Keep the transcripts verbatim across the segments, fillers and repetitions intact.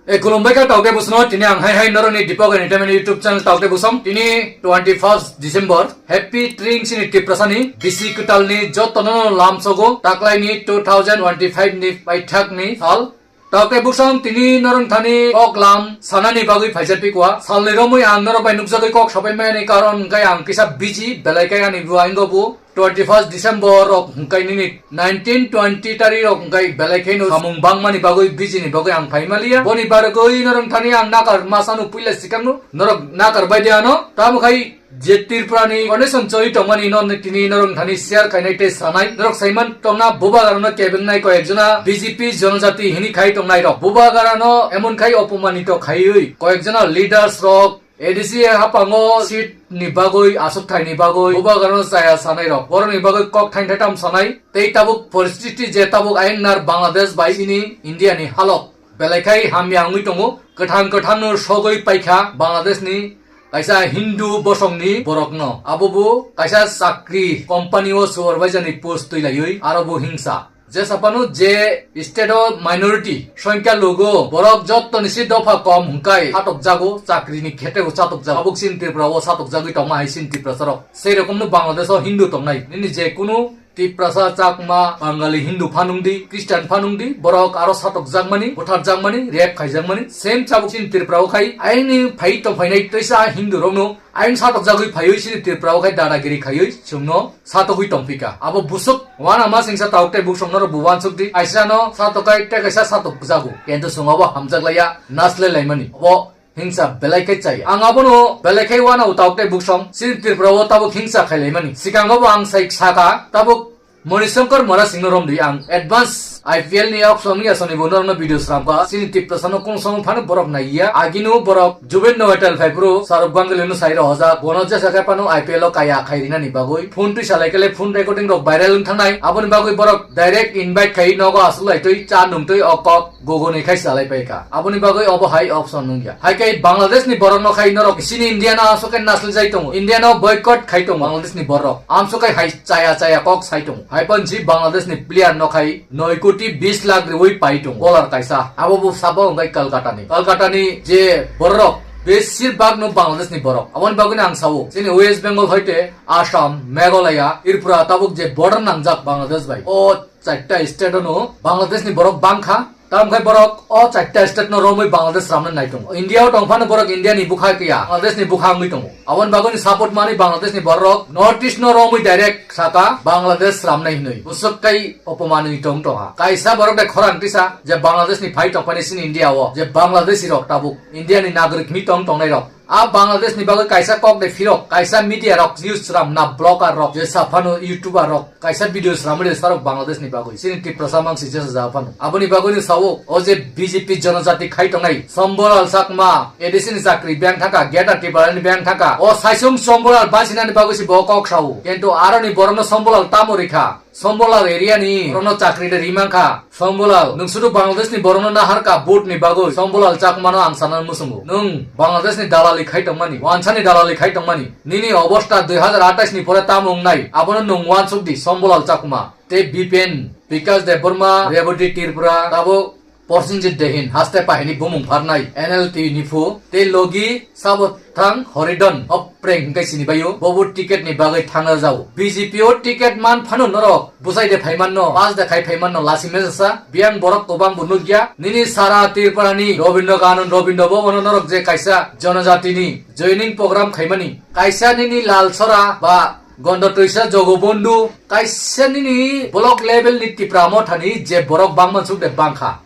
E, khulumbai kha taukte busno, tini ang hai hai noroni Deepak Entertainment YouTube channel taukte busong. Tini twenty first December, happy tring sini Tiprasani, bisi kwtalni jotono lamsogo, taklaini two thousand twenty five ni paithakni sal. Taukte busong tini norong thani kok lam sanani bagwi phaijak pikwa. Salni romwi ang norok bai nukjagwi kok sapai mani karon hwnkhe ang kisa busy belai khe ani bua ingo bu. Twenty first December rok hwnkhe nini nineteen twenty tari rok hwnkhe belai kheno samung bangmani bagwi busy ni bagwi ang phai maliya. Boni bagwi norong thani ang nakar masano puila sikangno norok nakar bai de ano. Tamo khai je Tripura ni condition choli tongmani no tini norok thani share khainai tei sanai. Norok saiman tongna bubagarano kebengnai koyekjona B J P jonojati hini khai tongnai rok. Bubagarano emon khai opomanito khaiwi koyekjona leaders rok A D C hapango seat ni bagwi, aswk thai ni bagwi, bubagarano chaya sanai rok. Borok ni bagwi kok thain thaitam sanai. Tei tabuk poristiti je tabuk ayang nar Bangladesh bai chini India ni halok belai khai hamya wngwi tongo. Kwthang kwthang no sogwi paikha Bangladesh ni kaisa Hindu bosong ni borok no. Abo bo kaisa chakri company o supervisor ni post twi laiwi aro bo hingsa. Jesa phano je state o minority songkha logo, borok jottoni si dopha kom hwnkhe satokjago, chakrini khetre bo satokjago. Tabuk chini Tripura o satokjagwi tongma hai chini Tiprasa rok. Sei rokomno Bangladesh o Hindu tongnai. Nini je kunu Tiprasa, Chakma, Bangali, Hindu phanungdi, Christian phanungdi, borok aro satokjakmani, butharjakmani, rape khaijakmani, same chabuk chini Tripura o khai, ayangni phai tongphainai twisa Hindu rokno, ayang satokjagwi phaiwi chini Tripura o khai dadagiri khaiwi chwngno satogwi tongphika. Abo busuk wana ma singsa tauk tei buksong norok bo wansukdi. Kaisa no satokai tei kaisa satokjago. Kento chwng abo hamjaklaiya, naslai laimani. Obo hingsa belai khe chaya. Ang abono belai khe wana utak tei buksong. Chini Tripura o tabuk hingsa khailaimani. Sikango bo ang sai saka, tabuk Moni Shankar Mara Singh no romdi ang advance I P L ni auction ni asoni bo norokno video sramkha. Chini Tiprasa no kung song phano borok naiya. Agino borok Jubin Novatel phai phuru Saurabh Ganguly no sai rohojak. Bono jesa khe phano I P L o kaya khai rinani bagwi. Phone twi salai kele phone recording rok viral wng thangnai. Aboni bagwi borok direct invite khai nogo aswk lai twi cha nung twi o kok gogo ni khai salai pai kha. Aboni bagwi obo hai option wng ya. Hai khe Bangladesh ni borok no khai norok chini India no aswk khe nasil jai tongo. India no boycott khai tongo Bangladesh ni borok. Amswk khai hai chaya chaya kok sai tongo. Hai pon si Bangladesh ni player no khai noi koti bis lakh riwi pai tongo. Bowler kaisa. Abo bo sabo wng khai Kolkata ni. Kolkata ni je borok besir bag no Bangladesh ni borok. Aboni bagwi no ang sao. Chini West Bengal hoite Assam, Meghalaya, Tripura tabuk je border nangjak Bangladesh bai. O Chaita state no Bangladesh ni borok bangkha. Tamo khe borok o chaita state no romwi Bangladesh ramna nai tongo. India o tong phano borok India ni bukha kiya, Bangladesh ni bukha wngwi tongo. Aboni bagwi ni support mani Bangladesh ni borok North East no romwi direct saka Bangladesh ramnai hinwi. Busuk kai opomani tong tongha. Kaisa borok de khorang tisa je Bangladesh ni phai tong phani sini India o je Bangladeshi rok tabuk India ni nagrik mi tong tongnai rok. A Bangladesh ni bagwi kaisa kok de phirok, kaisa media rok, news sram na blogger rok, je saphano YouTuber rok, kaisa video sramwi de sarok Bangladesh ni bagwi. Chini Tiprasa mangsi jesa ja phano. Aboni bagwi ni sao, o je B J P jonojati khai tongnai, Sombolal Chakma, A D C ni chakri beng thaka, Greater Tipraland ni beng thaka. O saisung Sombolal basinani bagwi si bo kok sao. Kintu aroni borokno Sombolal tamo rikha. Sombolal area ni borokno chakri de rimang kha. Sombolal, nwng sudu Bangladesh ni borokno nahar kha vote ni bagwi. Sombolal Chakma no ang sana musungo. Nwng Bangladesh ni dalali khai tongmani, wansa ni dalali khai tongmani. Nini obosta dui hazar atais ni pore tamo wngnai, abono nwng wansuk di Sombolal Chakma. Tei Bipen, Bikash Debbarma, Rebati Tripura, tabo Porsenjit Dehin haste pahini bumung pharnai N L T ni phu tei logi sabo thang Horidon o prank hingkai sini baio bobo ticket ni bagwi thangna jao. B J P o ticket man phano norok bwsai de phaimanno, pass de khai phaimanno lasi mesasa biyang borok kobang bo nukya. Nini sara Tripura ni Robindra Ganon Robindra Bhavan o norok je kaisa jonojati ni joining program khaimani, kaisa nini Lalsora ba Gonda Twisa Jogobondhu, kaisa nini block level ni Tipra Motha ni je borok bangma suk de bangkha.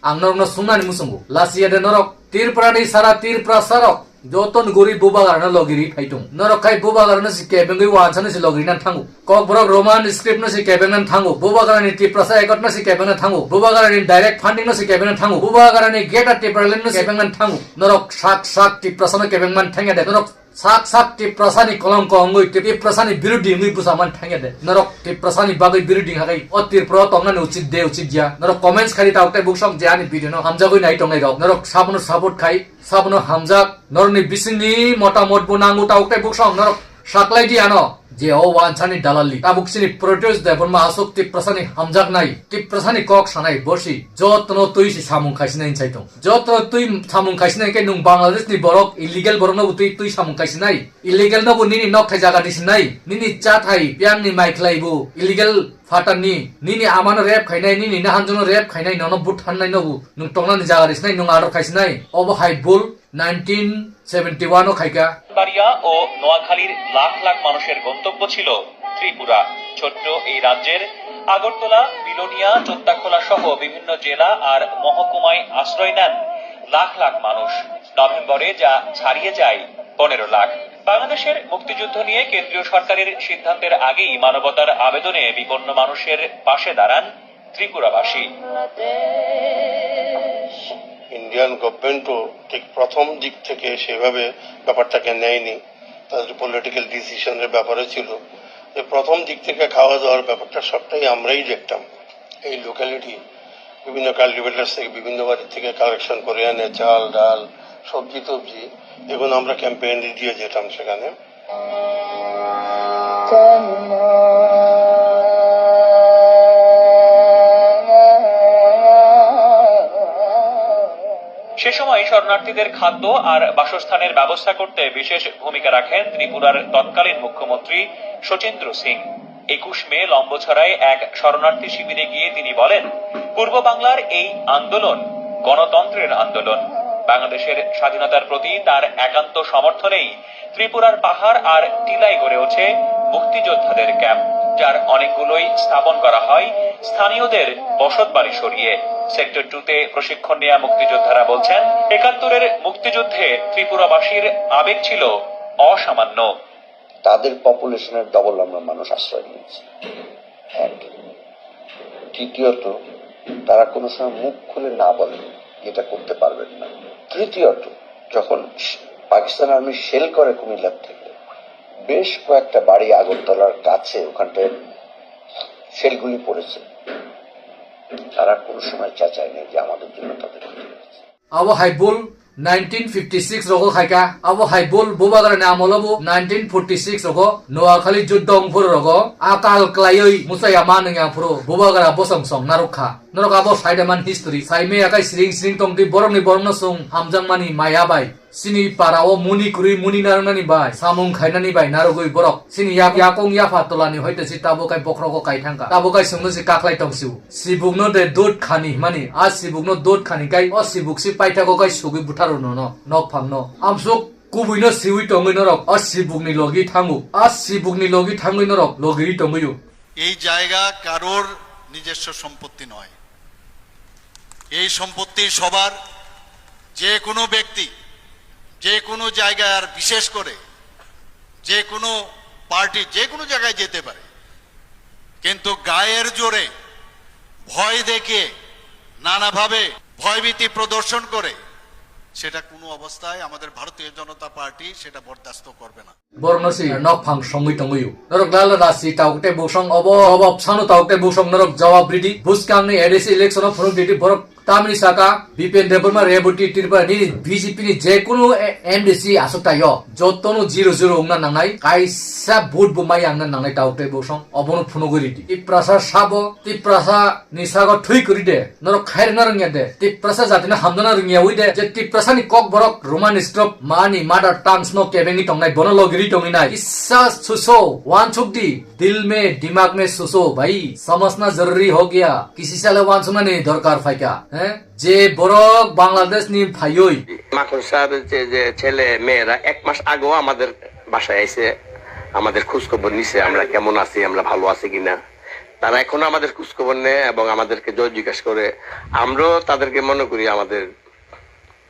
Ang norokno sungnani muchungo. Lasiya de norok Tripura ni sara Tripura sarok. Joto ni guri bubagarano logiri phai tongo. Norok khai bubagarano si kebengwi wansano si logiri nan thango. Kokborok Roman script no si kebeng nan thango. Bubagarani Tiprasa Accord no si kebeng nan thango. Bubagarani direct funding no si kebeng nan thango. Bubagarani Greater Tipraland no si kebeng nan thango. Norok sak sak Tiprasa no kebeng man thangya de. Norok Sak sak Tiprasani kolongko wngwi, Tiprasani birodhi wngwi bwsa man thangya de. Norok Tiprasani bagwi birodhi hakai o Tripura tongnani uchit de, uchit ya. Norok comments khai di tabuk tei buksong je ani video no hamjagwi nai tongnai rok. Norok sabono support khai, sabono hamjak. Norokni bisingni motamot bo nango tabuk tei buksong norok saklai di ano. Je o wansani dalali. Tabuk sini Proteus Debbarma aswk Tiprasani hamjaknai, Tiprasani kok sanai borsi jotono twi si samung khaisinai hinchai tong. Jotono twi samung khaisinai khe nwng Bangladesh ni borok, illegal borok no bo twi, twi samung khaisinai. Illegal no bo nini nok thai jaga ni sinai. Nini cha thai piang ni mai khlai bo illegal phatar ni. Nini ama no rape khainai, nini nahanjung no rape khainai, nono but hannai no bo nwng tongnani jaga ni sinai, nwng ador khaisinai. Obo hai bul. Nineteen seventy one ও খাইকা। ব্রাহ্মণবাড়িয়া ও নোয়াখালীর লাখ লাখ মানুষের গন্তব্য ছিল ত্রিপুরা। ছোট্ট এই রাজ্যের আগরতলা, বিলোনিয়া, চোত্তাখোলা সহ বিভিন্ন জেলা আর মহকুমায় আশ্রয় নেন লাখ লাখ মানুষ। নভেম্বরে যা ছাড়িয়ে যায় পনেরো লাখ। বাংলাদেশের মুক্তিযুদ্ধ নিয়ে কেন্দ্রীয় সরকারের সিদ্ধান্তের আগেই মানবতার আবেদনে বিপন্ন মানুষের পাশে দাঁড়ান ত্রিপুরাবাসী। ইন্ডিয়ান গভর্নমেন্টও ঠিক প্রথম দিক থেকে সেভাবে ব্যাপারটাকে নেয়নি। তাদের পলিটিক্যাল ডিসিশনের ব্যাপারে ছিল যে প্রথম দিক থেকে খাওয়া দাওয়ার ব্যাপারটা সবটাই আমরাই দেখতাম। এই লোকালিটি বিভিন্ন কাল্টিভেটার্স থেকে, বিভিন্ন বাড়ি থেকে কালেকশন করে এনে চাল, ডাল, সবজি টবজি, এগুলো আমরা ক্যাম্পেইনে দিয়ে যেতাম সেখানে। সে সময় শরণার্থীদের খাদ্য আর বাসস্থানের ব্যবস্থা করতে বিশেষ ভূমিকা রাখেন ত্রিপুরার তৎকালীন মুখ্যমন্ত্রী শচীন্দ্র সিং। একুশ মে লম্বছড়ায় এক শরণার্থী শিবিরে গিয়ে তিনি বলেন, পূর্ব বাংলার এই আন্দোলন গণতন্ত্রের আন্দোলন। বাংলাদেশের স্বাধীনতার প্রতি তার একান্ত সমর্থনেই ত্রিপুরার পাহাড় আর টিলায় গড়ে ওঠে মুক্তিযোদ্ধাদের ক্যাম্প, যার অনেকগুলোই স্থাপন করা হয় স্থানীয়দের বসতবাড়ি সরিয়ে। সেক্টর টুতে প্রশিক্ষণ নেয়া মুক্তিযোদ্ধারা বলছেন, একাত্তরের মুক্তিযুদ্ধে ত্রিপুরাবাসীর আবেগ ছিল অসামান্য। তাদের পপুলেশনের ডবল আমরা মানুষ আশ্রয় নিয়েছি। এক। দ্বিতীয়ত, তারা কোনো সময় মুখ খুলে না বলেন, এটা করতে পারবেন না। তৃতীয়ত, যখন পাকিস্তান আর্মি শেল করে কুমিল্লার থেকে, বেশ কয়েকটা বাড়ি আগরতলার কাছে ওখানটায় শেলগুলি পড়েছে, তারা কোনো সময় চেঁচায় নাই যে আমাদের জন্য তাদের ক্ষতি হয়েছে। Abo hai bul nineteen fifty six rogo khaika. Abo hai bul Bubagrani amolo bo nineteen forty six rogo Noakhali juddo wngphuru rogo akal klaiwi muchaya manwng yang phuru Bubagra bosong song narwk kha. Norok abo saidaman history. Saimaya kai sring sring tongdi borokni borokno chwng hamjakmani maya bai. Chini para o muni kwrwi muni narwknani bai, samung khainani bai narwgwi borok. Chini yak yakung yapha tolani hoite si tabuk kai bokhrogo kai thangkha. Tabuk kai chwngno si kaklai tongsiu. Sibukno de dot khani himani, a sibukno dot khani kai, o sibuk si paithago kai sugwi butharo nono, nok phangno. Amsuk kubuino siwi tongwi norok, o sibukni logi thango, a sibukni logi thangwi norok logiri tongwio. এই জায়গা কারোর নিজস্ব সম্পত্তি নয়। এই সম্পত্তি সবার। যে কোনো ব্যক্তি যে কোনো জায়গায়, আর বিশেষ করে যে কোনো পার্টি যে কোনো জায়গায় যেতে পারে, কিন্তু গায়ের জোরে ভয় দেখিয়ে নানাভাবে ভয়ভীতি প্রদর্শন করে সেটা কোনো অবস্থায় আমাদের ভারতীয় জনতা পার্টি সেটা বরদাস্ত করবে না। Borokno si nok phang songwi tongwio. Norok lala rasi tabuk tei bosong obo jawab sano tabuk tei bosong norok jawab ridi. Buskang ni A D C election o phunuk didi borok tamni saka Bipen Debbarma Reboti Tripura nini B J P ni jekunu, eh, M D C aswk taio. Jotono zero zero wngna nangnai. Kaisa vote bo mai wngna nangnai tabuk tei bosong obono phunugwi ridi. Tiprasa sabo, Tiprasa ni sago thwi kwrwi de, norok khairokna rwngya de, Tiprasa jatino hamjakna rwngya wi de, je Tiprasani kok borok Roman script mani mother tongues no kebengwi tongnai, bono logiri tongwi nai. Kisa suso, wansuk di, dil me, dimag me suso, bhai, samajhna zaruri ho gaya, kisi sale wansuknani dorkar phaikha, he? Je borok Bangladesh ni phaiwi। মাখন স্যার যে, যে ছেলে মেয়েরা এক মাস আগেও আমাদের বাসায় এসে আমাদের খোঁজ খবর নিছে, আমরা কেমন আছি, আমরা ভালো আছি কিনা। তারা এখনো আমাদের খোঁজখবর নেয় এবং আমাদেরকে জয় জিজ্ঞাসা করে। আমরাও তাদেরকে মনে করি আমাদের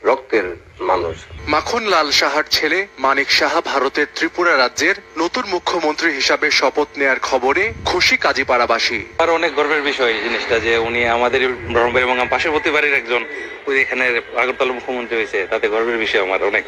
রক্তের মানুষ। মাখনলাল সাহার ছেলে মানিক সাহা ভারতের ত্রিপুরা রাজ্যের নতুন মুখ্যমন্ত্রী হিসাবে শপথ নেয়ার খবরে খুশি কাজীপাড়াবাসী। আমার অনেক গর্বের বিষয় এই জিনিসটা, যে উনি আমাদের ব্রাহ্মণবাড়ি এবং আমার পার্শ্ববর্তী বাড়ির একজন, ওই এখানে আগরতলা মুখ্যমন্ত্রী হয়েছে, তাতে গর্বের বিষয় আমার অনেক।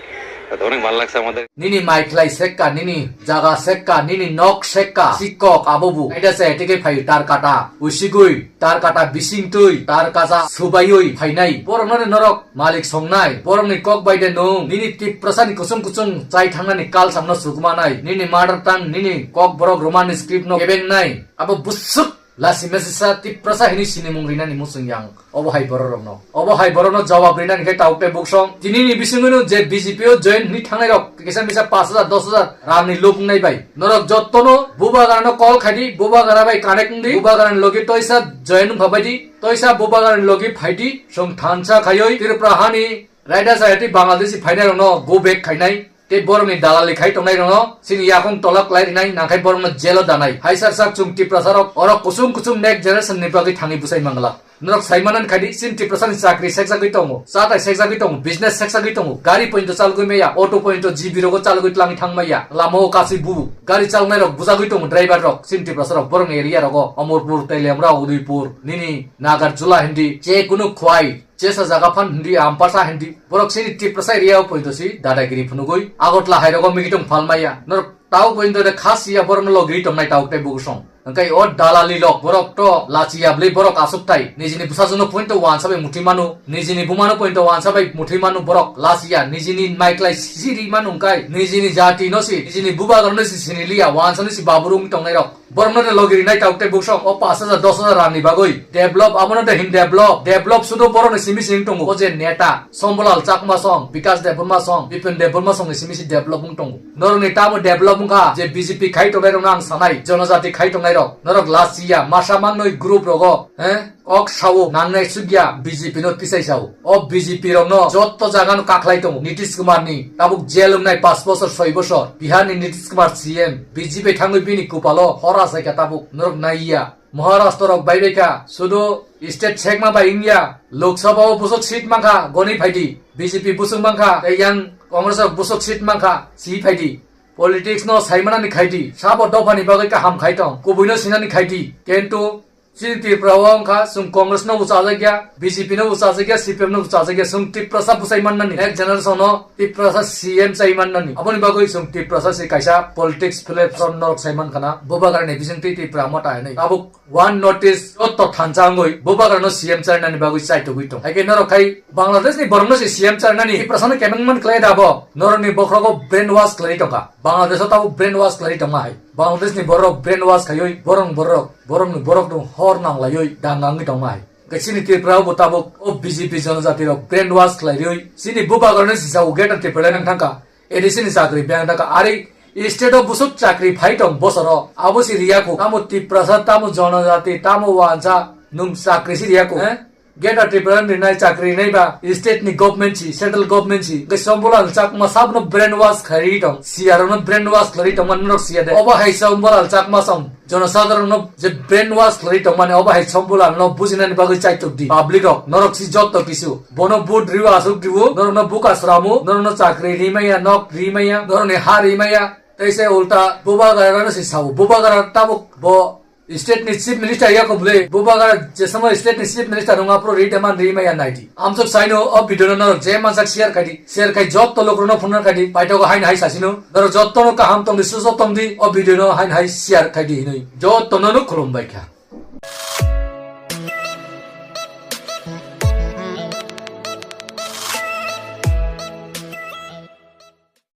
অনেক ভালো লাগছে আমাদের। Nini mai khlai sekka, nini jaga sekka, nini nok sekka, sikok abobu. Aida se tike phai tar kata, usigui, tar kata bising tui, tar kasa subayui phainai. Borok nani norok malik songnai. Borok ni kok bai de nung, nini Tiprasa ni kusung kusung chai thangnani kal samno sukmanai. Nini mother tongue, nini kok borok Roman script no kebengnai. Abo busuk Lasi mesisa Tiprasa hini sinimung rinani muchung yang. Obo hai bororokno. Obo hai borokno jawab rinani khe tauk tei buksong. Tinini bisingwino je B J P o join hini thangnairok kisa misa pash hajar, dos hajar rangni lobwngnai bai. Norok jottono Bubagrano call khaidi, Bubagra bai connect wngdi, Bubagrani logi toisa join wngpha baidi, toisa Bubagrani logi phaidi, chwng thansa khaioi Tripura hani Raida Sayati Bangladeshi phainairokno go back khainai. Tei borokni dalali khai tongnairokno chini yakung tola klai rinai, nangkhai borokno jelo danai. Hai sar sak chwng Tiprasarok, orok kusung kusung next generation ni bagwi thangwi bwsai manglak. Norok sai manani khaidi, chini Tiprasani chakri sekjagwi tongo, chatai sekjagwi tongo, business sekjagwi tongo, gari pointo chalgwi maya, auto pointo G B rogo chalgwi tlangwi thangmaya, lamao kasui bubu, gari chalnairok bujagwi tongo, driver rok, chini Tiprasarok, borokni area rogo, Omorpur, Teliamra, Udaipur, nini Nagarjula hindi, je kunu khwai, Jesa jaga phan hindi, Ampasa hindi. Borok sini Tiprasa area o poito si dadagiri phunugui. Agotla hai rogo migitung phalmaya. Norok tau poito de khas ya borok no logiri tongnai tau tei bugusong. Engkai o dalali lok borok to lachi ya bli borok asuk tai. Nijini bwsajwk no poito wansa bai muthi manu. Nijini buma no poito wansa bai muthi manu borok lachi ya. Nijini maiklai siri manu engkai. Nijini jati no si. Nijini bubagra no si sini liya wansa no si baburung tongnai rok. Borokno de logi rinai tau tei buksong o pash hajar dos hajar rani bagwi. Develop, abono de hin develop. Develop sudo borokni simi sing tongo. O je neta, Sombolal Chakma song, Bikas Debbarma song, Bipin Debbarma song ni simi si develop wng tongo. Norokni tamo develop wngkha je B J P khai tongnai rokno ang sanai, jonojati khai tongnai rok. Norok last year, masa mangnoi group rogo, eh? Ok sao nangnai sugya B J P no tisai sao. O B J P rok no jotto jaga no kaklai tongo. Nitish Kumar ni tabuk jail wngnai pash bosor soi bosor. Bihar ni Nitish Kumar C M. B J P thangwi bini kupalo hora sai kha tabuk norok naiya. Maharashtra rok bai bai kha sudu state sekma bai wngya. Lok Sabha o busuk seat mankha goni phaidi. B J P busuk mankha tei yang Congress rok busuk seat mankha si phaidi. Politics no saimanani khaidi. Sabo dopha ni bagwi kaham khai tong. Kubui no sinani khaidi. Kintu Chini Tripura o wngkha, chwng Congress no bo chajakya, B J P no bo chajakya, C P M no bo chajakya, chwng Tiprasa bwsai mannani. Next generation no Tiprasa C M chai mannani. Aboni bagwi chwng Tiprasa se kaisa politics platform norok sai mankha na. Bubagra ni bisingtwi Tripura mota hinwi. Tabuk one notice jotto thansa wngwi Bubagra no C M charinani bagwi chaitugwi tong. Haikhe norok khai Bangladesh ni borok no se C M charinani Tiprasa no kemeng man khlai da bo. Norok ni bokhrogo brainwash khlai tongkha. Bangladesh o tabuk brainwash khlai tongma hai. Bangladesh ni borok brainwash khaiwi borok borok Borokni borok no hor nanglaiwi danga wngwi tongma hai. Khe chini Tripura o bo tabuk o B J P jonojati rok brainwash khlai riwi chini bubagra no sisa o Greater Tripura nang thangkha. A D C ni chakri beng thangkha. Ari state o busuk chakri phai tong bosoro. Abo si riya khu. Tamo Tiprasa, tamo jonojati, tamo wansa nung chakri si riya khu. Eh? Greater Tripura ni rinai chakri rinai ba state ni government si, central government si. Khe Sombolal Chakma sab no brainwash khlai ri tong. Siya rok no brainwash khlai ri tong man norok siya de. Obo hai Sombolal Chakma song. Jonosadharon no je brainwash khlai tongmani obo hai Sombolal no bujinani bagwi chaitok di. Public rok norok si jotto kisu. Bono vote riu asuk diu, norok no buka sramu, norok no chakri rimaya, nok rimaya, norok ni ha rimaya. Tei se ulta bubagra no si sao. Bubagra tabuk bo state ni chief minister yako bwle. Bubagra je samo state ni chief minister wngma pro ri de man rimaya naidi. Amsok saino o video no norok je mansak share khaidi. Share khai jotto lokrokno phunukna khaidi, paithago haino hai sasino. Norok jottono kaham tongdi, suso tongdi, o video no haino hai share khaidi hinwi. Jottono no khulumbai kha.